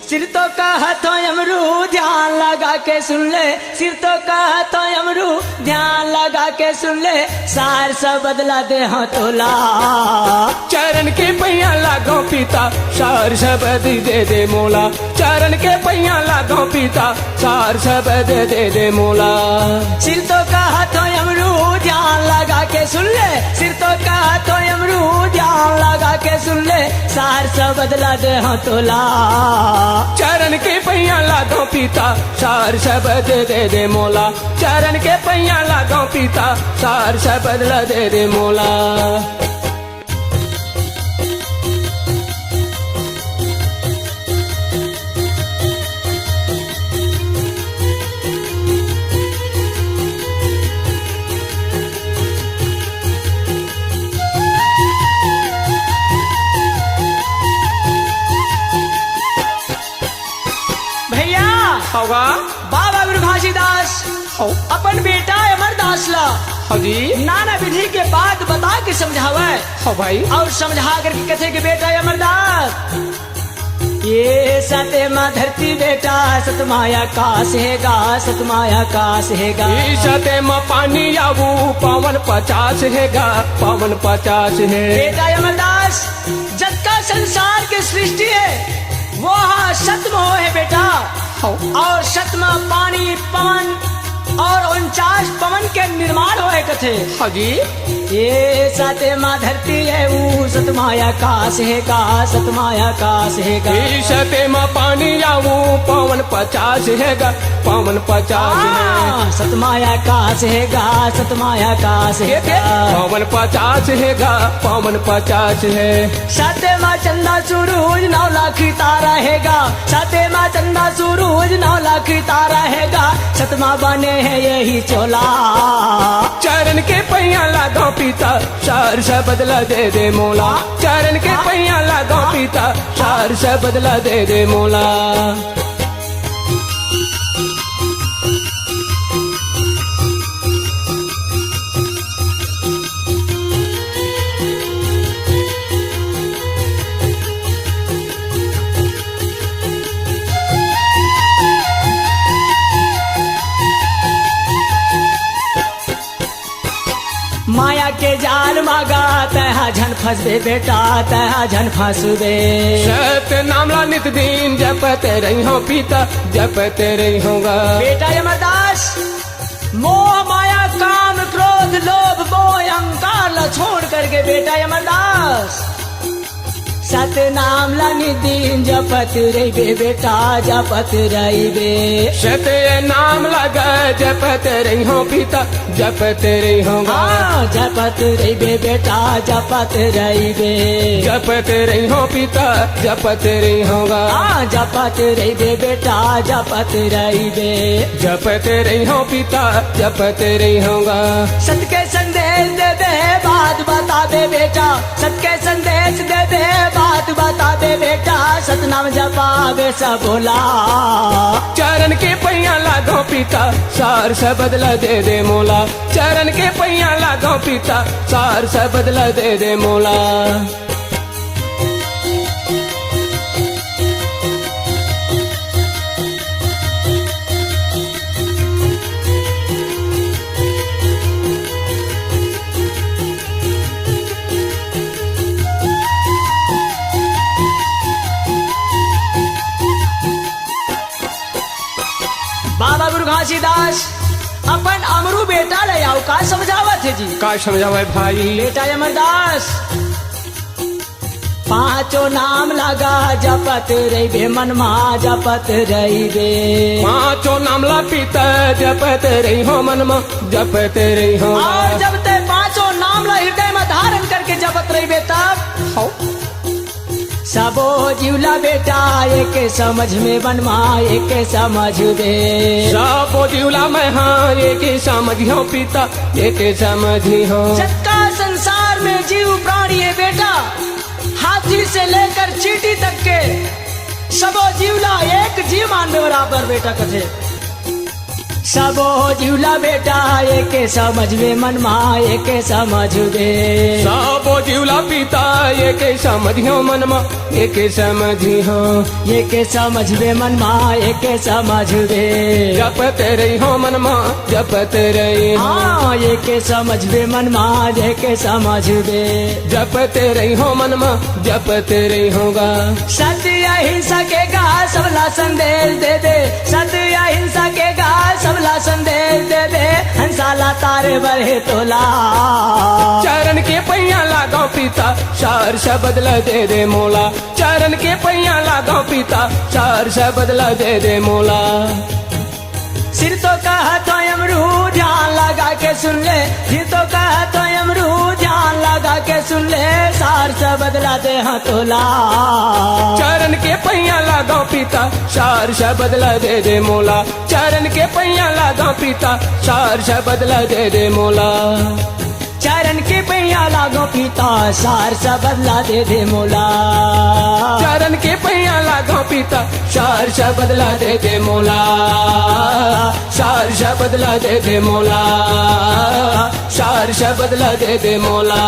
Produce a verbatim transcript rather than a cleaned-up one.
सिर तो कहत हो अमरू, ध्यान लगा के सुन ले। सिर तो कहत हो अमरू, ध्यान लगा के सुन ले। सार से बदला दे हो तोला। चरण के पैया लागो पिता, सार से बदल दे दे मोला। चरण के पैया लागो पिता, सार से बदल दे दे मोला। सिर तो कहत हो अमरू, ध्यान लगा के सुन ले। सिर तो कहत हो अमरू, ध्यान लगा के सुन ले। सार से बदला दे हो तोला। चरण के पैया लागो पिता, सार से बदल दे दे मोला। चरण के पैया लागो पिता, सार से बदला दे दे मोला। भैया, हव गा? बाबा गुरु घासीदास हव। अपन बेटा अमरदास ला हव जी। नाना विधि के बात बता के समझावे। हव भाई। अउ समझा करके कथे के बेटा अमरदास, ये सतमा धरती बेटा, सतमा आकाश हे गा, सतमा आकाश हे गा। ई सतमा पानी आऊ पावन पचास हे गा, पावन पचास हे। बेटा अमरदास, जतका संसार के सृष्टि हे, वो हा सतमा होय हे बेटा। हव। अउ सतमा पानी, पवन अउ उनचास पवन के निर्माण होय कथे। हव जी। ये सतमा धरती हे, ऊ सतमा आकाश हे गा, सतमा आकाश हे गा। ई सतमा पानी आऊ पवन पचास हे गा, पवन पचास हे। हाँ, सतमा आकाश हे गा, सतमा आकाश हे गा। पवन पचास हे गा, पवन पचास हे। सतमा चंदा सूरज नौ लाख तारा हे गा, सतमा चंदा सूरज नौ लाख तारा हे गा। सतमा बने हे यही चोला। चरण के पैया लागो पिता, सार से बदला दे दे मोला। चरण के पैया लागो पिता, सार से बदला दे दे मोला। माया के जाल मा गा, तैहा झन फंसबे बेटा, तैहा झन फंसबे। सत नाम ला नित दिन जपत रहिहौं पिता, जपत रहिहौं गा। बेटा अमरदास, मोह माया काम क्रोध लोभ मोह अहंकार ला छोड़ करके बेटा अमरदास, सतनाम ला नित दिन जपत रहिबे बेटा, जपत रहिबे। सतनाम ला गा जपत रहिहौं पिता, जपत रहिहौं गा। हाँ, जपत रहिबे बेटा, जपत रहिबे। जपत रहिहौं पिता, जपत रहिहौं गा। हाँ, जपत रहिबे बेटा, जपत रहिबे। जपत रहिहौं पिता, जपत रहिहौं गा। सत के संदेश देबे, बात बताबे बेटा। सत के संदेश देबे, बात बताबे बेटा। सतनाम जपाबे सब भोला। चरण के पैया लागौं पिता, सार से बदला दे दे मोला। चरण के पैया लागौं पिता, सार से बदला दे दे मोला। बाबा गुरु घासीदास अपन अमरू बेटा ले आऊ का समझावत हे जी? का समझावे भाई? बेटा अमरदास, पाँचों नाम ला गा जपत रहिबे मन मा, जपत रहिबे। पाँचों नाम ला पिता जपत रहिहौं मन मा, जपत रहिहौं। अउ जब तैं पाँचों नाम ला हृदय मा धारण करके जपत रहिबे तब हौ। सबो जीव ला बेटा एक समझ में मन मा एक समझबे। सबो जीव ला मैं हाँ एक समझिहौं पिता, एक समझिहौं। जतका संसार में जीव प्राणी हे बेटा, हाथी से लेकर चींटी तक के सबो जीव ला एक जीव मानबे बराबर बेटा कथे। सबो जीव ला बेटा एके समझबे मन मा, एके समझबे। सबो जीव ला पिता एके समझियो मन मा, एके समझियो। एके समझबे मन मा, एके समझबे। जपत रहियो मन मा, जपत रहियो। हाँ, एके समझबे मन मा, एके समझबे। जपत रहियो मन मा, जपत रहियो गा। सत्य अहिंसा के गा सबला संदेश दे दे, सत्य अहिंसा के गा सबला संदेश दे दे, हंसा ला तारे बर हे तोला। चरण के पैया लागो पिता, सार शब्द ला दे दे मोला। चरण के पैया लागो पिता, सार शब्द ला दे दे मोला। सिर तो कहा तो अमरू, ध्यान लगा के सुन ले। सिर तो कहा तो अमरू, ध्यान लगा के सुन ले, सार शब्द ला दे हाँ तोला। चरण के पैया लागो पिता, सार शब्द ला दे दे मोला। चरण के पैया लागो पिता, सार शब्द ला दे दे मोला। चरण के पैया लागो पिता, सार शब्द ला दे दे मोला। चरण के पैया लागो पिता, सार शब्द ला दे दे मोला। सार शब्द ला दे दे मोला। सार शब्द ला दे दे मोला।